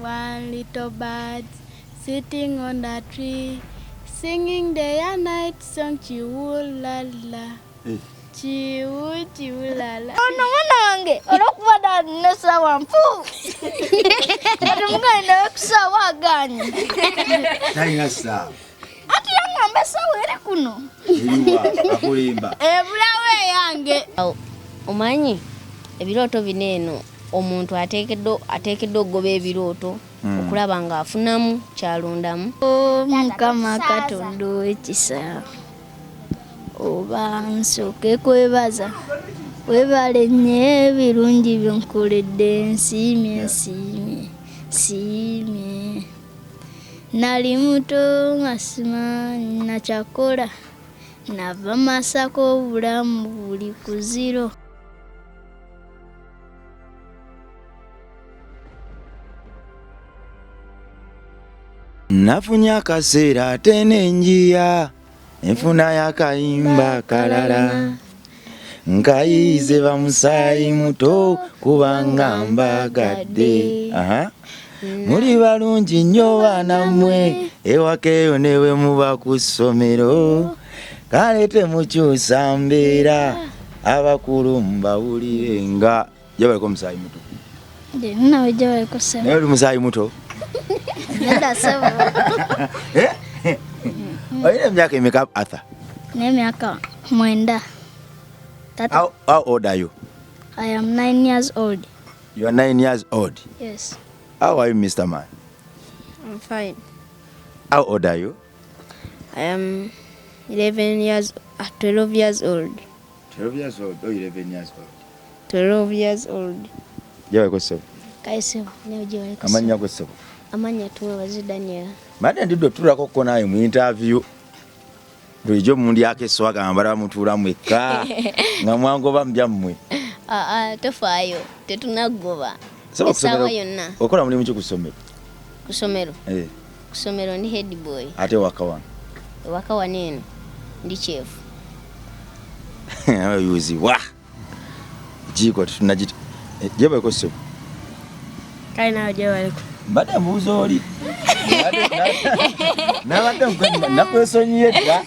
One little bird sitting on the tree, singing day and night song, chiwulala. Eh. Chiwu chiwulala. Ono mwana wange olwokuba nalina essaawa nfu kati mugane nawe kusaawa aganye. Talina ssaawa. Ati yangamba essaawa eri kuno. Eriwa akulimba. Ebulawo eyange. Omanyi ebirooto bino eno omuntu ateekeddwa okugoba ebirooto okulaba ng'afunamu kyalondamu. Mukama Katonda ow'ekisa, oba nsooke kwebaza, webale nnyo ebirungi byonkoledde, nsiimye nsiimye nsiimye. Nali muto nga simanyi nakyakola, nava Masaka obulamu buli ku zero. Nafunye akaseera ate nenjiya enfuna y'akayimba kalala nkayize bamusaayi muto kubanga mbagadde. Aha. Muli balungi nnyo baana mmwe ewaka eyo ne bwe muba ku ssomero kale temukyusa mbeera abakulu mbawulire nga jabaliko musaayi muto. Nawe jabaliko ssebo. Naye oli musaayi muto? Nedda ssebo. Eh? Olina emyaka emeka Arthur? N'emyaka 9. Tata. How old are you? I am 9 years old. You are 9 years old? Yes. How are you, Mr. Man? I'm fine. How old are you? I am 11 years, 12 years old. 12 years old or 11 years old? 12 years old. Jabaliko ssebo. Kale ssebo, nawe gyebaleko. Amannya go ssebo? Amannya Tumwebaze Daniel. Mbadde ndidde otuulako ko naawe mu interview. Bulijjo mundyako eswaga nga mbalaba mutuula mwekka nga mwangoba mu byammwe. Aa, tofaayo, tetunaggoba. Ssebo, ku Essaawa ssomero yonna. Okola mulimu ki ku ssomero? Ku ssomero? Eh. Ku ssomero ndi head boy. Ate ewaka wano? Ewaka wano eno ndi chef. Oyuzibwa. Jiko tetunagita. Gyebaleko ssebo. Kale nawe gyebaleko. Mbadde mbuuza oli. Nabadde nakwesonyiye dda.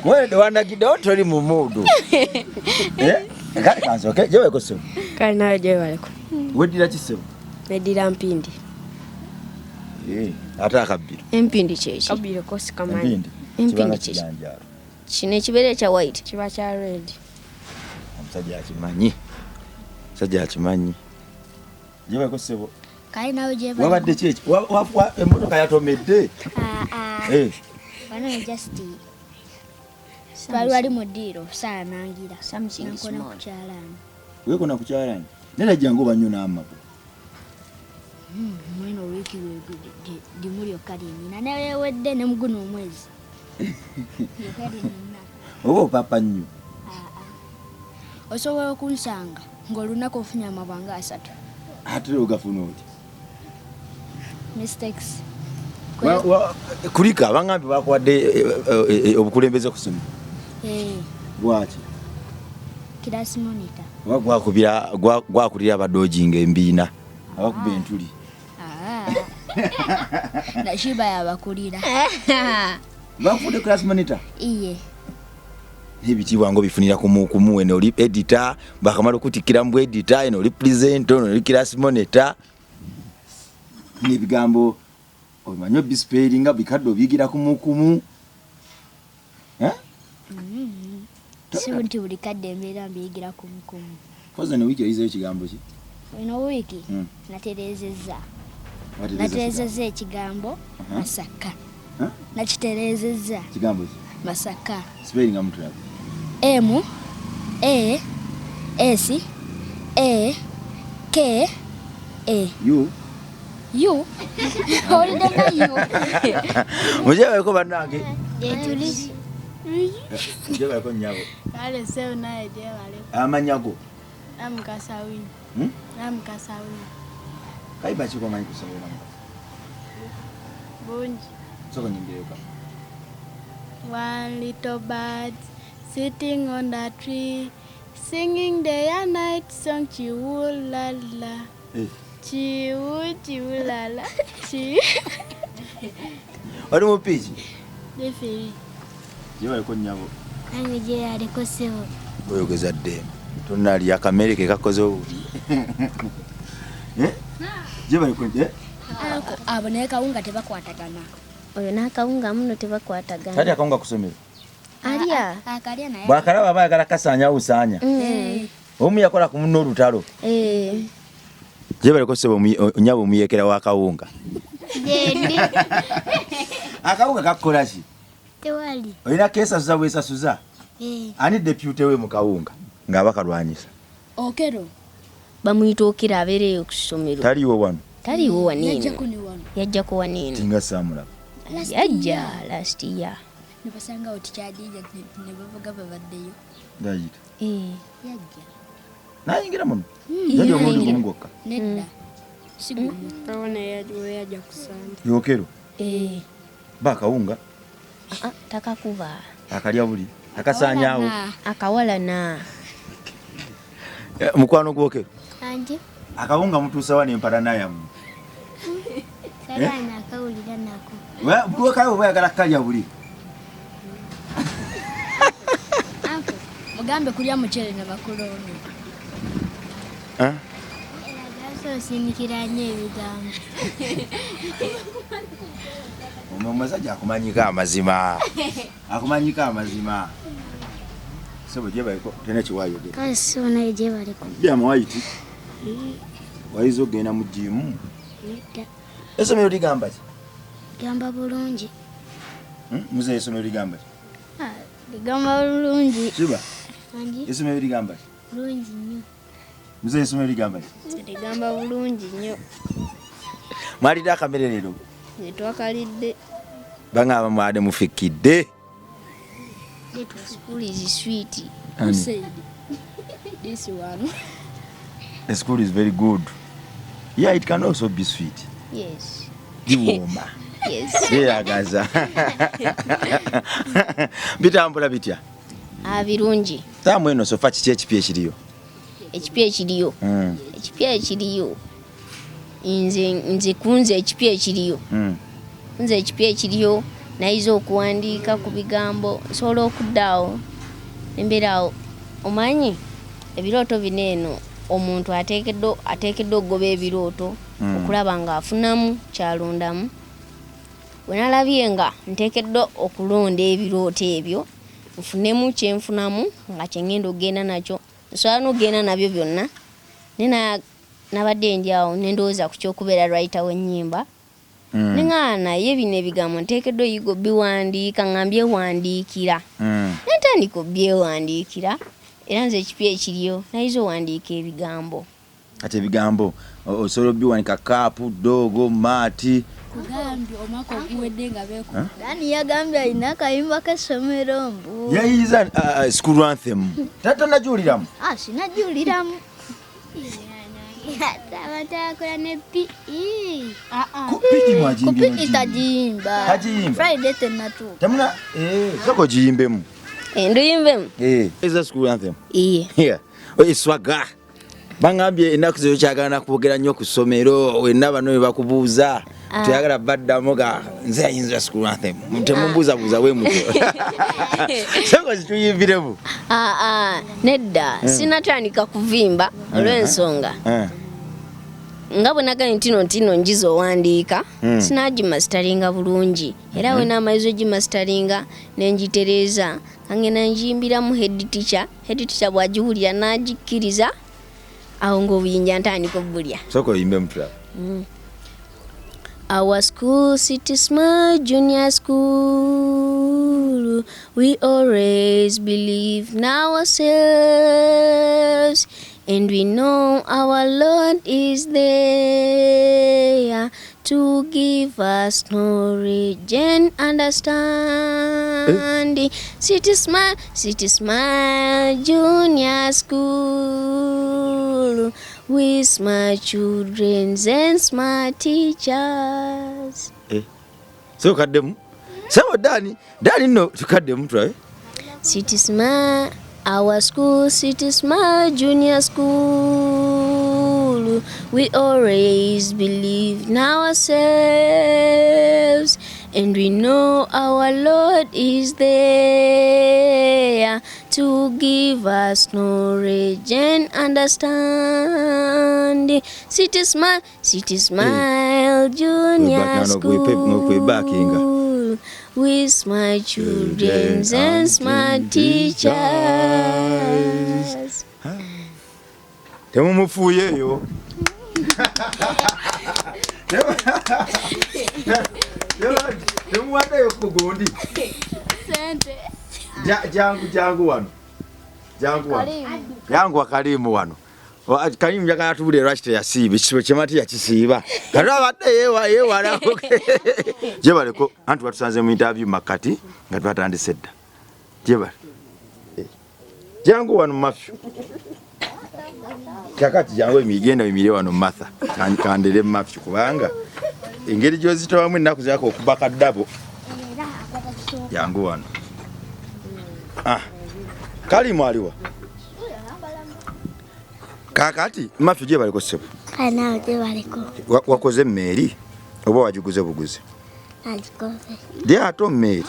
Kuwedde wandagiddewo toli mu muudu. Kale kansooke gyebaleko ssebo. Kale nawe gyebaleko. Weddira ki ssebo? Neddira mpindi. Ate akabbiro. Empindi kyeki? Akabbiro ko sikamanyi. Empindi. Empindi Kibanga kyeki? kijanjaalo. Kino ekibeera ekya white? Kiba kya red. Omusajja akimanyi. Omusajja akimanyi. Gyebaleko ssebo. Kale nawe gyebaleko. Wabadde ki eki? Emmotoka yatomedde? Aa. Wano just twali wali mu ddiiro saanangira. Something Nankona small. ku kyalaani. Weekona ku kyalaani? Naye lajja ng'oba nnyo n'amabwa. Mweno wiiki limu lyokka lye nnina. Newewedde ne muguno omwezi. Lyokka lye nnina. Oba opapa nnyo? Aa. Osobola okunsanga ng'olunaku ofunye amabwa nga 3. Ate ogafuna otya? Mistakes. Kulika abangambye bakuwadde obukulembeze ku ssomero. Lwaki? Class monitor. Oba gwakulira abadoojinga embiina, abakuba entuli. Nashiba yabakulira. Bakufudde class monitor? Iye. N'ebitiibwa ng'obifunira kumu, eno oli editor, bakamala okutikkira mu editor, eno oli presenter, eno oli class monitor. N'ebigambo obimanyi obisiperinga bikadde obiyigira kumu. Si nti buli kadde embeera mbiyigira kumu. Koza ne wiiki oyizeeyo ekigambo ki? Eno wiiki natereezezza. Watereeza Natereezezza ekigambo Masaka. Huh? Nakitereezezza. Kigambo ki? Masaka. Spelling mutulabe. M A S A K A. U. U. Olidde nga U. Mujebaleko bannange. Gyetuli. Mujebaleko nnyabo. Kale ssebo naye gyebaleko. Amannya go? Namukasa Winnie. Namukasa Winnie. Kayimba ki komanyi ku ssomero Namukasa? Bungi. Sooka onnyimbireko kamu. One little bird sitting on the tree, singing day and night song, chiwulala. Kiwu kiwulala. Ki. Oli mu piiki? Referee. Gyebaleko nnyabo. Nange gyebaleko ssebo. Oyogeza ddembe. Tonalya akamere ke kakoze obubi. Eh? Gyebaleko eh? Abo naye kawunga tebakwatagana. Oyo n'akawunga muno tebakwatagana. Talya akawunga ku ssomero? Alya. Akalya naye. Bw'akalaba aba ayagala kasaanyawo busaanya. Omu yakola ku munne olutalo. Eh. Gyebaleko ssebo nnyabo omuyeekera w'akawunga. Gyendi. Akawunga kakukola ki? Tewali. Olina keesasuza bwesasuza? Eh. Ani deputy we mu kawunga ng'aba kalwanyisa? Okero. Bamuyita Okero abeera eyo ku ssomero. Taliiwo wano? Taliiwo wano eno. Yajjako ne wano. Yajjako wano eno. Tinga saamulaba. Yajja last year. Ne basangawo tikyadija ne bavuga babaddeyo. Ndayita. Eh. Yajja. Nayingira muno? Yajja omulundi gumu gwokka? Nedda. Si gumu. Kabona yajja ku Sande. Yokero? Eh. Ba akawunga? Ah, takakuba. Akalya buli. Akasaanyaawo. Akawalana. Mukwano gw'Okero? Angi. Akawunga mutuusa wano empalana yammwe. Sagala akawulira nako. Buli wekayo oba oyagala kukalya buli. Anko, mugambe kulya muceere na makoloni. Eh? Osindikira nnyo ebigambo. Omusajja akumanyiko amazima. Akumanyiko amazima. Ssebo gyebaleko tolina kye waayogera. Kale ssebo naye gyebaleko. Byama wayiti. Wayize okugenda mu gym? Nedda. Essomero ligamba ki? Ligamba bulungi. Muzeeyi essomero ligamba ki? Ligamba bulungi. Kiba? Angi? Essomero ligamba ki? Bulungi nnyo. Muzeeyi essomero ligamba ki? Ligamba bulungi nnyo. Mwalidde akamere leero? Ne twakalidde. Bangamba mwade mufikidde. School is sweet. Ani? Said this one. The school is very good. Yeah, it can also be sweet. Yes. Giwooma. Yes. Byeyagaza. Bitambula bitya? Ah, birungi. Taamu eno sofa kiki ekipya ekiriyo? Ekipya ekiriyo. Ekipya ekiriyo. Nze kunze ekipya ekiriyo. Nze ekipya ekiriyo nayize okuwandiika ku bigambo nsobola okudda awo embeera awo omanyi ebirooto bino eno omuntu ateekeddwa okugoba ebirooto okulaba ng'afunamu kyalondamu. Bwe nalabye nga nteekeddwa okulonda ebirooto ebyo nfunemu kye nfunamu nga kye ngenda okugenda nakyo nsobola n'okugenda nabyo byonna naye nabadde ndi awo ne ndowooza ku ky'okubeera writer w'ennyimba. Ne ŋŋaana naye bino ebigambo nteekeddwa oyiga obbiwandiika nga mbyewandiikira. Ne ntandika obbyewandiikira era nze ekipya ekiriyo nayize owandiika ebigambo. Kati ebigambo osobola obbiwanika kaapu, doogo, maati. Kugambye omwaka oguwedde nga beeko. Dani yagambye alina akayimba k'essomero mbu. Yayiyiza school anthem. Tanajuuliramu? Ah, sinajuuliramu. Abantu abakola ne PE. Ku PE mwagiyimbye Ku PE mugiyimba. tagiyimba. Tagiyimba? Friday tennatuuka. Temuna, sooka ogiyimbemu. Nduyimbemu? Eza school anthem. Iye. Yeah. Oye swaga. Bangambye ennaku zino kyagala kwogera nnyo ku ssomero wenna bano bwe bakubuuza toyagala baddamu ga nze ayinza school anthem temumbuuzabuuza bwe mutyo. Sooka zituyimbiremu. Nedda sinatandika kuvimba olw'ensonga nga bwe nagambye nti ntino njiza owandiika sinagimasitaringa bulungi era we naamaliza ogimasitaringa ne ngitereeza ngenda ngiyimbiramu head teacher. Head teacher bw'agiwulira n'agikkiriza awo ng'obuyinja ntandika obbulya. Sooka oyimbemu tulabe. Our school, City Smart Junior School, we always believe in ourselves, and we know our Lord is there to give us knowledge and understanding. City Smart Junior School, with smart children and smart teachers. So kaddemu. Sebo Dani, Dani nno tukaddemu tulabe. City Smart, our school, City Smart Junior School. School. We always believe in ourselves, and we know our Lord is there to give us knowledge and understanding. City Smile, City Smile Junior N'okwebakinga. School with smart children and smart teachers. Temumufuuyeeyo. Temuwaddeyo ku gundi. Sente. Jangu, jangu wano, jangu wano, jangu wakalimu wano. Kalimu njagala tubulire lwaki teyasiiba ekisibo kyemati yakisiiba kati abadde yeewala gyebaleko. Anti batusanze mu interview makati nga twatandise dda. Gyebale, jangu wano Mafyu. Kakati jangu emigenda emire wano Martha. Kandere Mafyu kubanga engeri gy'ozitowamu ennaku zako okuba kaddabo. Jangu wano. Ah, Kalimu aliwa kakati Mafyu gyebaleko ssebo. Kale naawe gyebaleko. Wakoze emmeeri oba wagiguze buguze? Nagikoze. Lyato mmeeri.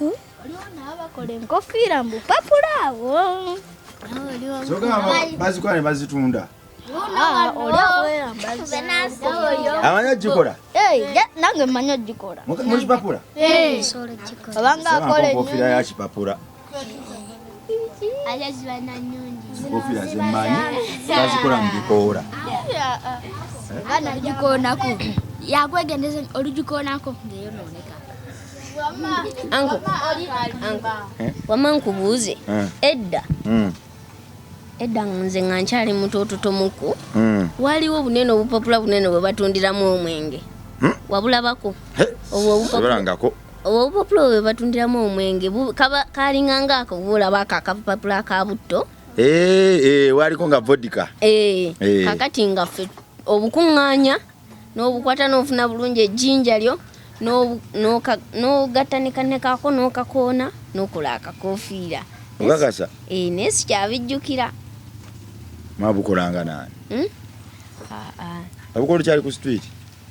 Waliwo n'abakola enkofiira mu bupapula awo. Bazikola ne bazitunda. Ah, oli akola mbazi. Amanyi ogikola? Nange mmanyi ogikola. Mu kipapula? Obanga akola Enkofiira ennyonyi. ya kipapula. Ate ziba na nnungi. Enkofiira zemmanyi bazikola mu bikoola. Nga nagikoonako. Yakwegendeza olugikoonako ng'eyonooneka. Anko, anko, wamma nkubuuze. Edda edda nze nga nkyali mutoototomuku, waliwo bunene obupapula bunene bwe batundiramu omwenge. Wabulabako? Obwo obupapula Sebalangako. Obwo obupapula bwe batundiramu omwenge kalinganga ako bwolaba ako akapapula aka butto. Waliko nga vodka. Kakati nga ffe obukuŋŋaanya n'obukwata n'ofuna bulungi ejjinja lyo n'ogattanikanekako n'okakoona n'okola akakofiira. Okakasa? Naye sikyabijjukira. Mwabukolanga naani? Hmm? Ah, ah. Abukola okyali ku street?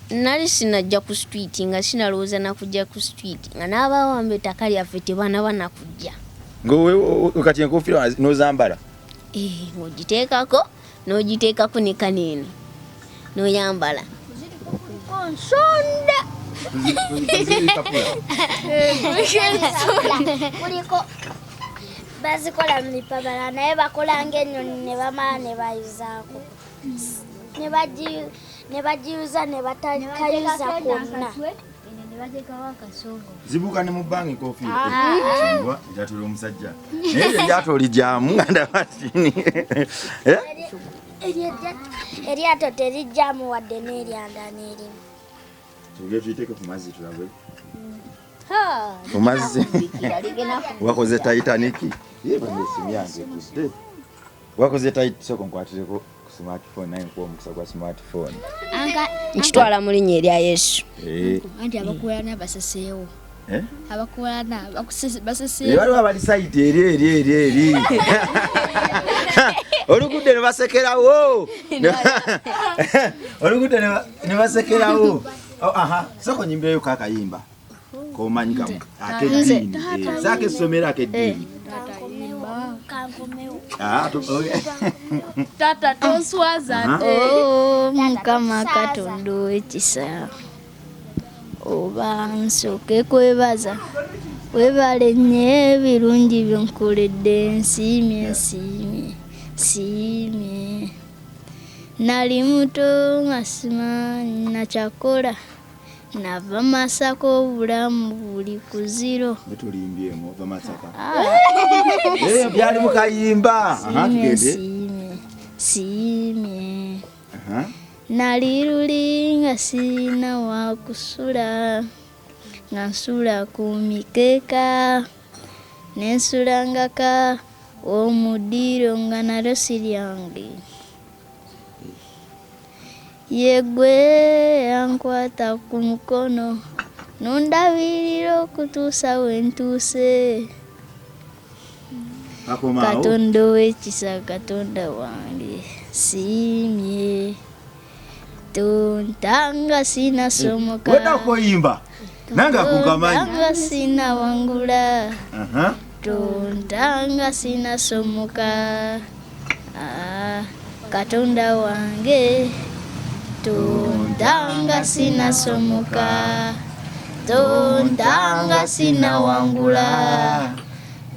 Nali sinajja ku street, nga sinalowooza nakujja ku street, nga n'abawamba ettaka lyaffe tebanaba nakujja. Kati enkofiira n'ozambala? Ng'ogiteekako n'ogiteekako ne kaneeno n'oyambala. Nsonda. Kuliko bazikola mu bipapula naye bakola ng'ennyonyi ne bamala ne bayuzaako. Ne bagiyuza ne batakayuza kwonna. Zibuuka ne mu bbanga enkofiira. Eryatula omusajja. Naye eryo eryato oligyamu nga ndaba kini. Eryato terijjamu wadde n'eryanda n'erimu. Tugende tuyiteeke ku mazzi tulabe. Ku mazzi. Wakoze Titanic. Ye bano essimu yange egudde. Wakoze Titanic, sooka nkwatireko ku smartphone naye nkuwa omukisa gwa smartphone. Nkitwala mu linnya erya Yesu. Anti abakuwalana baseseewo. Eh? Abakuwalana baseseewo. Waliwo abali site eri eri eri eri. Olugudde ne basekerawo. Olugudde ne basekerawo. Oh, aha, sooka onnyimbirayo akayimba. K'omanyi kamu. Ak'eddiini. Saako essomero ak'eddiini. Ah, Tata tonswaza ate. Oh, Mukama Katonda ow'ekisa, oba nsooke kwebaza, webale nnyo ebirungi byonkoledde, nsiimye, nsiimye, nsiimye. Nali muto nga simanyi nakyakola, nava Masaka obulamu buli ku zero. Tulimbyemu ova Masaka. Byali mu kayimba. Aha, Nsiimye, tugende. nsiimye, nsiimye. Aha. Nali luli nga sirina wa kusula, nga nsula ku mikeeka, ne nsulangaka omu ddiiro nga nalyo si lyange. Ye ggwe ankwata ku mukono, n'ondabirira okutuusa we ntuuse. Akomaawo. Katonda ow'ekisa, Katonda wange. Nsiimye. Tontanga sinasomoka. Wenda okoyimba nange akungamanyi. Tontanga sinawangula. Tontanga sinasomoka. Ah, Katonda wange. Tontanga sinasomoka. Tontanga sinawangula.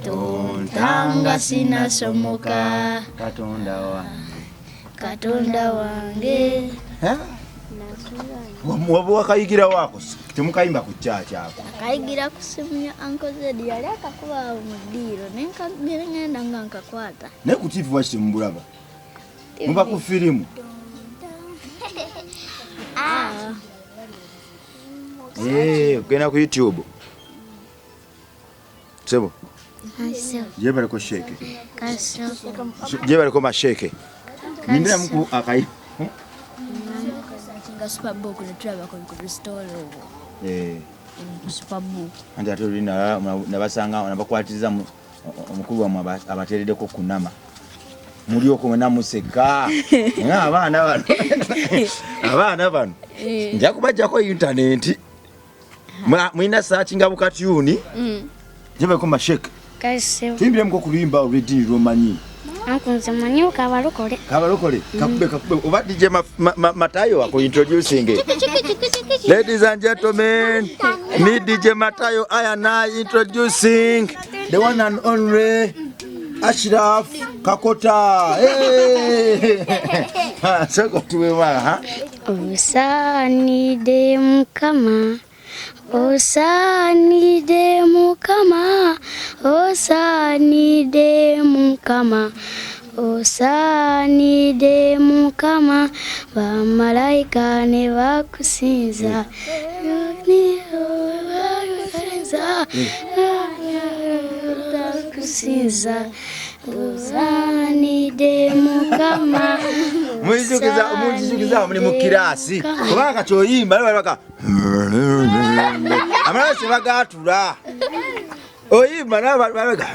Tontanga sinasomoka. Katonda wange. Katonda wange. Waba wakayigira waako temukayimba ku kyaki ako. Akayigira ku simu ya Uncle Zed yali akakuba mu ddiiro ne ngenda nga nkakwata. Naye ku TV waki temubulaba? Muba ku firimu. Ogenda ku YouTube. Sebo. Jebaleko sheke. Jebaleko masheke. Nindira muku akayi. Nga Superbook ne tulaba ku restore obwo. Superbook. Anti ate oli nabasanga nabakwatiriza omukulu wammwe abateereddeko kunama. Muli okwo mwena museka. Abaana bano. Abaana bano. Nja kubaggyako intaneti. Mulina searchinga bukatyuni. Jebaleko masheke. Tuyimbiremu ku luyimba olw'eddiini lw'omanyi. Ankunze manyi kabalokole. Kabalokole. Kakube kakube. Oba DJ Matayo aku introducing. Ladies and gentlemen, me DJ Matayo, I and I introducing the one and only Ashraf Kakota. Hey! Soko tuwewa, ha? Osaanidde Mukama. Osaanidde Mukama, osaanidde Mukama, osaanidde Mukama, bamalayika ne bakusinza. Bakusinza, osaanidde Mukama. Mujijukiza muli mu kirasi. Kubanga kati oyimba baka amalasi bagatula. Oyimba nabo baga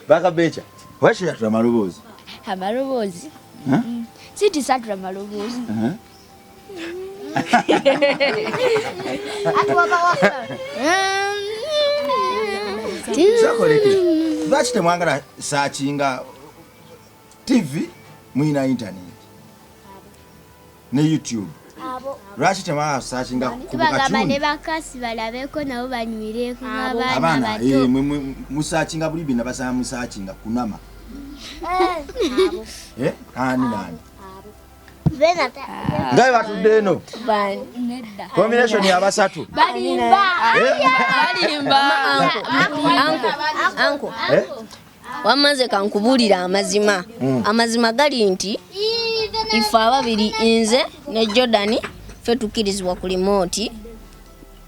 bakabecha. Washatula amaloboozi. Amaloboozi. Siti satula amaloboozi. Sakoleke. Lwaki temwagala searchinga TV mulina internet ne YouTube? Lwaki temwagala searchinga ku Tubagamba ne bakasi balabeko nabo banywireko abaana bato. Musearchinga buli bina basaba musearchinga kunama. Ani nani? Ngaye batudde eno. Combination ya basatu. Balimba. Balimba. Anko. Wamaze kankubulira amazima. Amazima gali nti ife ababiri nze ne Jordan ffe tukkirizibwa ku limooti.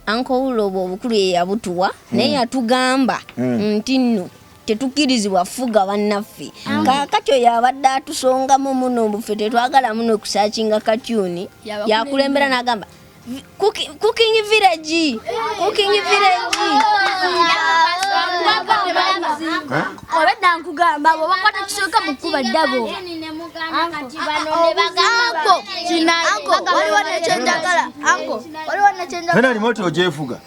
Anko Ulo obukulu ye yabutuwa naye yatugamba nti nno tetukkirizibwa fuga bannaffe. Kaakati oyo abadde atusongamu muno mbu tetwagala muno kusaakinga katyuni yakulembera n'agamba Cooking village, cooking village. Obadda nkugamba abo bakwata kisooka mu kkuba ddabo. Anko, waliwo nekyenjagala. Anko, waliwo nekyenjagala. Fena remote ogyefuga.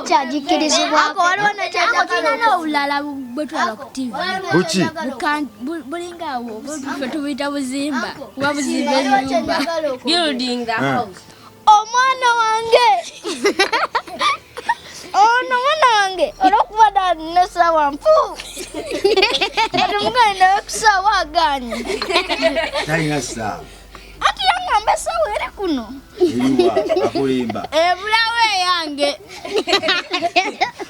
Kyagikkirizibwa. Anko, waliwo nekyenjagala. Tulina n'obulala bwe tulaba ku TV. Buki? Bulinga awo, ffe tubuyita buzimba. Kuba buzimba ennyumba. Building the house. Omwana wange. Ono mwana wange olw'okuba n'essaawa nfu. Kati muganda nawe ku ssaawa agaanye. Talina ssaawa. Ati yangamba essaawa eri kuno. Eriwa akulimba. Ebulawo eyange.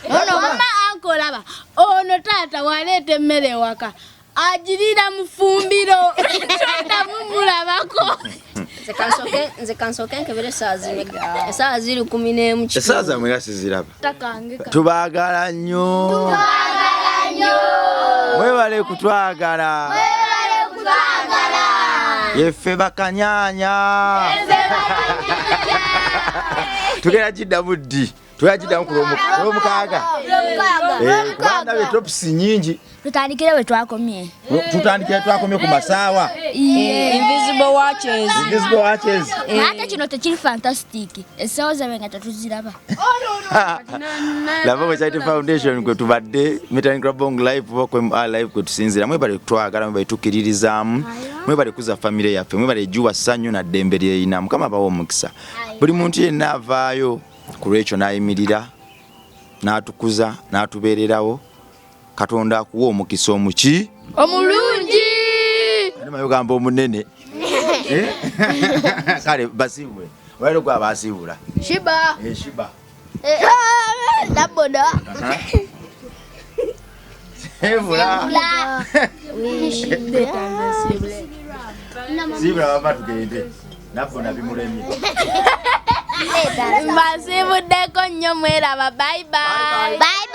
Ono mama anko laba. Ono taata waleeta emmere ewaka. Agirira mu ffumbiro. Toddamumulabako. Nze kansooke nkebere essaawa zimeka. Essaawa ziri 11. Essaawa zammwe nga siziraba. Tubaagala nnyo. Tubaagala nnyo. Mwebale kutwagala. Mwebale kutwagala. Yeffe bakanyanya. Tugenda giddamu ddi? Tugenda giddamu ku Lwomukaaga. Kubanga ndabye tops nyingi. Tutandikire we twakomye. Tutandikire twakomye ku masaawa. Invisible watches. Invisible watches. Ate kino tekiri fantastic. Essaawa zaabwe nga tetuziraba. Lava Charity Foundation kwe tubadde Metanikra Bong Live oba kwe MR Live kwe tusinziira. Mwebale kutwagala, mwebale tukkiririzaamu, mwebale kuza famire yaffe, mwebale ejjuwa ssanyu na ddembe lyerina. Mukama abawe omukisa. Buli muntu yenna avaayo ku lwekyo n'ayimirira, n'atukuza, n'atubeererawo. Katonda akuwa omukisa omuki? Omulungi. Ate mayo gamba omunene. Kale basiibule. Olwaleero gwe abaasiibula. Shiba. Shiba. Naboda. Siibula. Siibula baba tugende. Nabbo nabimulemye. Mbasiibuddeko nnyo mweraba. Bye bye. Bye.